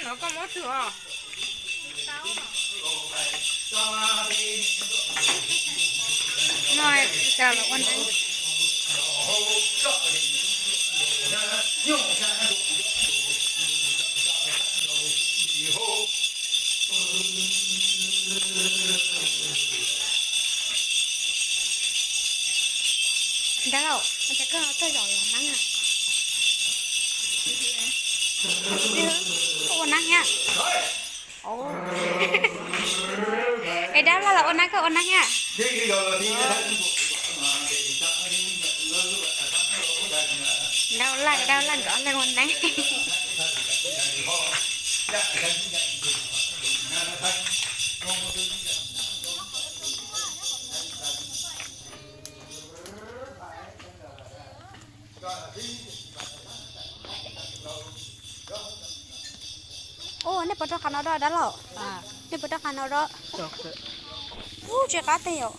Koj muab twg os? No, xav los ua neeb. Dab laug, ua cas koj txawj zaum los neeb na? Koj ua neeb thiab? Es dab laug los ua neeb, koj ua neeb thiab? Dab laug, dab laug nkawd ob leeg ua neeb. Ua, nej puas rau qhov no rau dab laug? Nej puas rau qhov no rau? Ub, tsis qab tiag yom.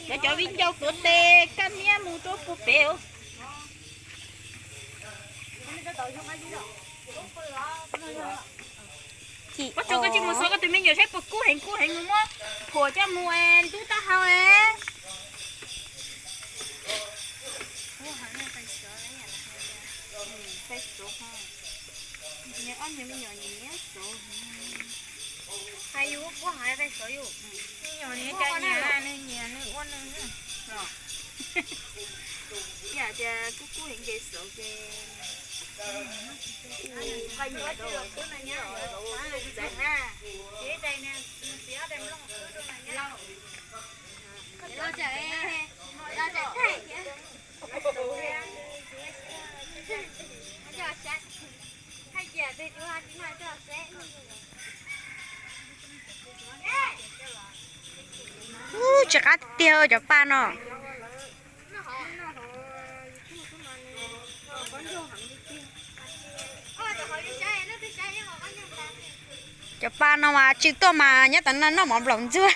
Lawv cov viv ncaus tuav tes kaj niab mus rau puag pem. Koj tso koj tsis mus xov koj tus me nyuam saib puas kub heev, kub heev mus muab phuam coj mus ntub taub hau. Hais yus kub heev, nyiam, nyiam ua neeg. Yam tias kub kub heev ces xauv ces qoj nyiam rau txeev na. Ub, tsis qab tiag cov paj no. Cov paj no mas tsis tuaj mas nyob tom no noj mov nplaum ntxuag.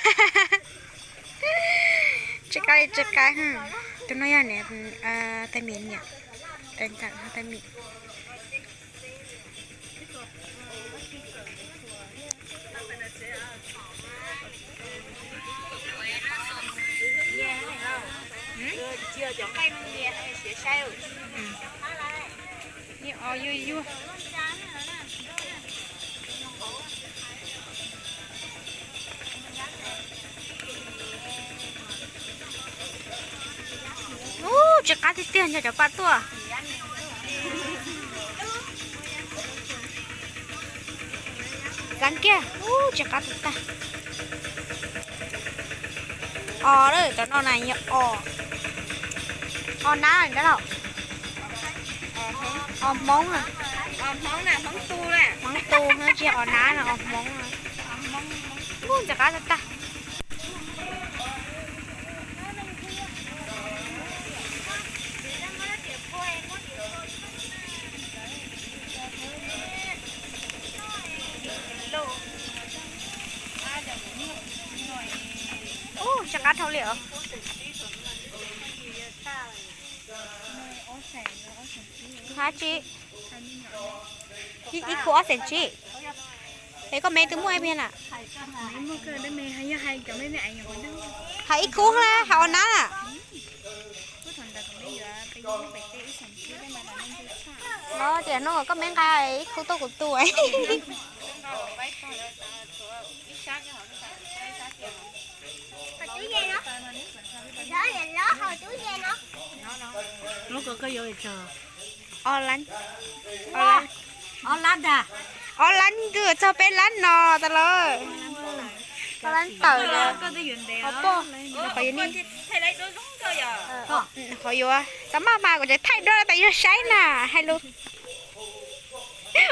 Tsis qab li tsis qab. Tus no yog niam tais mim niam, tais ntxawm tais mim. Yuag yuag. Ub, tsis qab tiag tiag nyob cov paj tuaj. Xav kiag, ub, tsis qab tag tag. Os, cov no na yog os, os nab dab laug. Os hmoob, hmoob tu, tsis os nab no, os hmoob. Ub, tsis qab tag tag. Ub, tsis qab dhau li os. Hais tsis, ib khub ob xees tsib. Es koj me twb muaj ib pliag na. Hais ib khub na, hais os nab na. No tias no koj me nqa ib khub tuaj kuv tu. Lub ko koj yuav tsawg? Ob lab, ob lab dag, ob lab twb txog peb lab no tas lawm. Ob lab tawm, qhov poj, qhov yuav ni. Qhov yuav tau maj mas kuv tseem thaij duab tais yog saib na hais lus.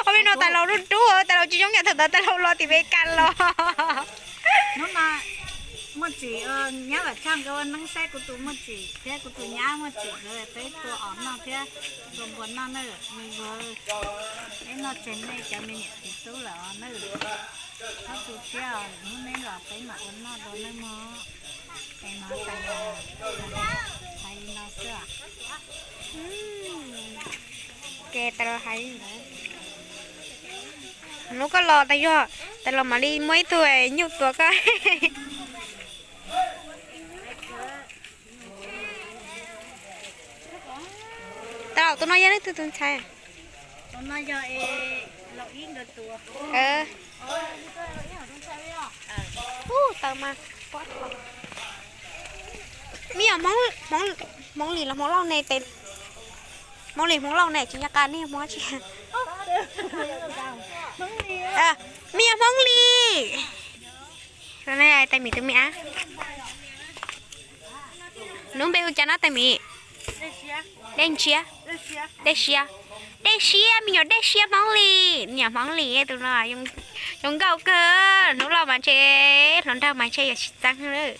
Ob peb no tais laus dub dub, tais laus tsis zoo yam thaum ntawd tais laus los tim Mes Kas los. Hnub no Muaj Tsim, nyab Vam Tsaj nkawd ua neeb saib kuv tus Muaj Tsim thiab kuv tus nyab Muaj Tsim nkawd peb tua os noj thiab tua npua noj na. Me nkawd, peb noj tseg nej cov me niam txiv tub lawm os na. Ob tug thiab, hnub neb los peb mam ua noj dua nawb mog. Es no tais laus, Ces tas los hais, hnub koj los tas yog tas los mam li muaj ib tug nyuj tuav koj. Tau, tus no yog leej twg tus ntxhais? Ub, tau mas. Me nyuam Hmoob Lis los Hmoob Lauj ne? Hmoob Lis Hmoob Lauj ne, tsis nyob qab ne, Hmoob tsi? Me nyuam Hmoob Lis. Tais Mim tus me ab. Lub npe hu cas no Tais Mim? Dej Ntsiab. Dej Siab. Dej Siab, me nyuam Dej Siab Hmoob Lis. Me nyuam Hmoob Lis tus no zoo nkauj kawg. Hnub loj mas ntshe, hluas nraug mas ntshe yuav tsis txeeb lawm.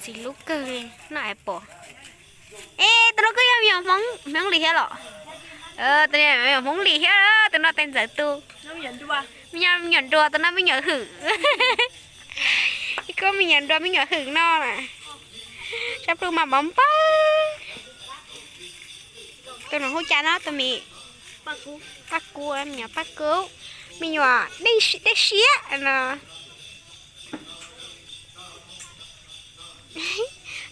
Txiv hlub kawg li no es pom. Es tus no kuj yog me nyuam Hmoob Lis thiab los? Tus no me nyuam Hmoob Lis thiab, tus no tais ntxawm tus. Me nyuam nruas, tus no me nyuam hwm. Ib koj me nyuam nruas me nyuam hwm no na. Sab plhu mas npau npawg. Tus no hu cas no Tais Mim? Paj Kub, me nyuam Paj Kub, me nyuam Dej Siab no.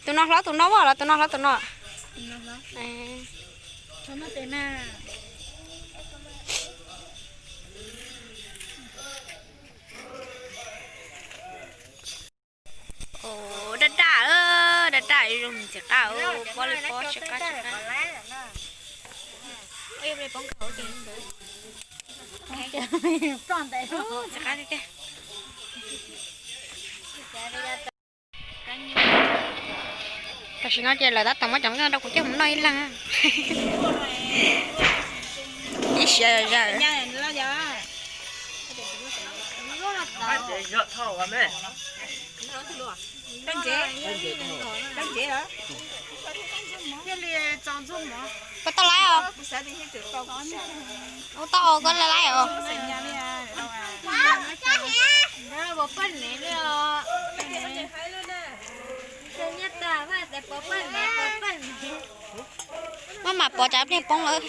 Tus no hlob tus no los tus no hlob tus no? Daj daj, daj daj zoo ntxiv qab, pob li pob tsis qab tsis qab. Ntxiv qab tiag tiag. Tam sim no ces lawv tab tom muab cov nqaij rau kuv coj mus noj ib leeg. Ib siab zam. Koj tau laiv os? Ua tau os, koj laiv os. Maj mam pov tsam pliag poob lawm.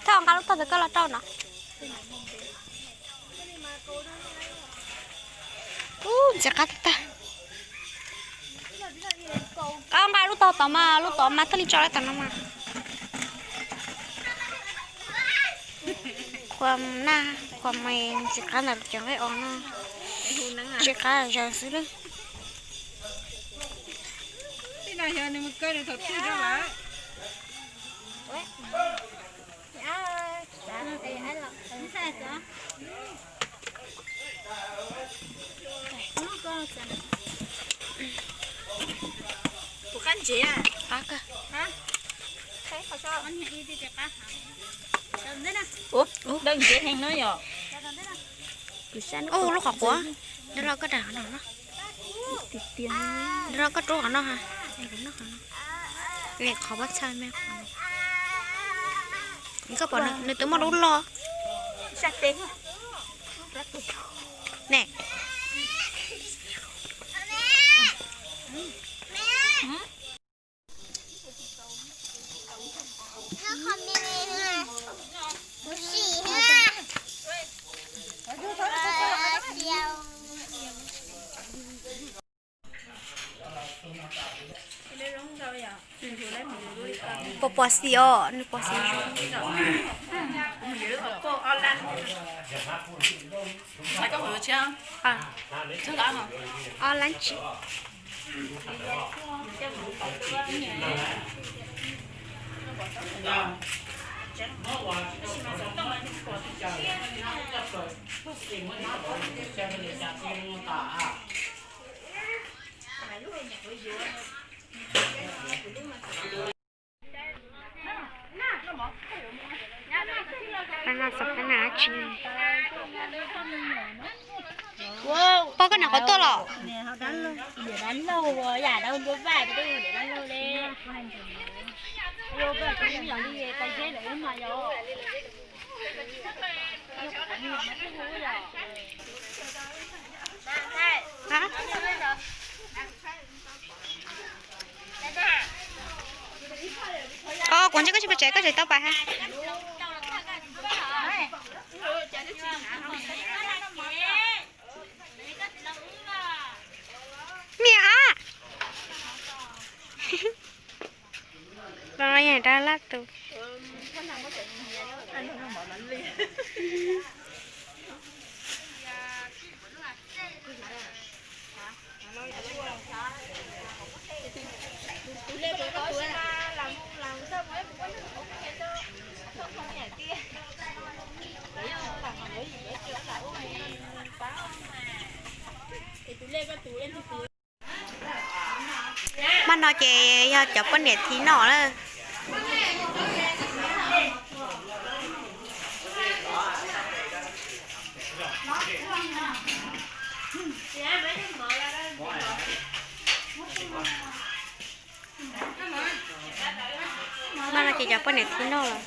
Thoj nqa lub tog ntawd koj los rau no. Ub, ntxiv qab tag tag. Qab nqa lub tog tod mas, lub tod mas thiaj li tso lawm tom no mas. Qhua na, qhua mas ntxiv qab ntawm cov nqaij os no. Ntxiv qab zaws xwb lawm. Tus qab ntsev, qab kawg. Ntsev heev no yom. Ub, lub qhov quav. Nrog los koj rau qhov no. Nrog los koj rub qhov no ha. Qhov pob txha me. Koj pom nws twb muaj lub loj. Ne. Pos pos xis os, nws pos xis zoo. Ob lab tsis. Pab no xov pab na tsi. Pog, koj niam qhuav tuaj los? Os, kuv ntsia koj tsis pes tsev, koj tsev tau pais ha. Miam a, los yog rau lab tus. Hmo no ces yog cov poj niam thib noj lawm. Hmo no ces cov poj niam thib noj lawm.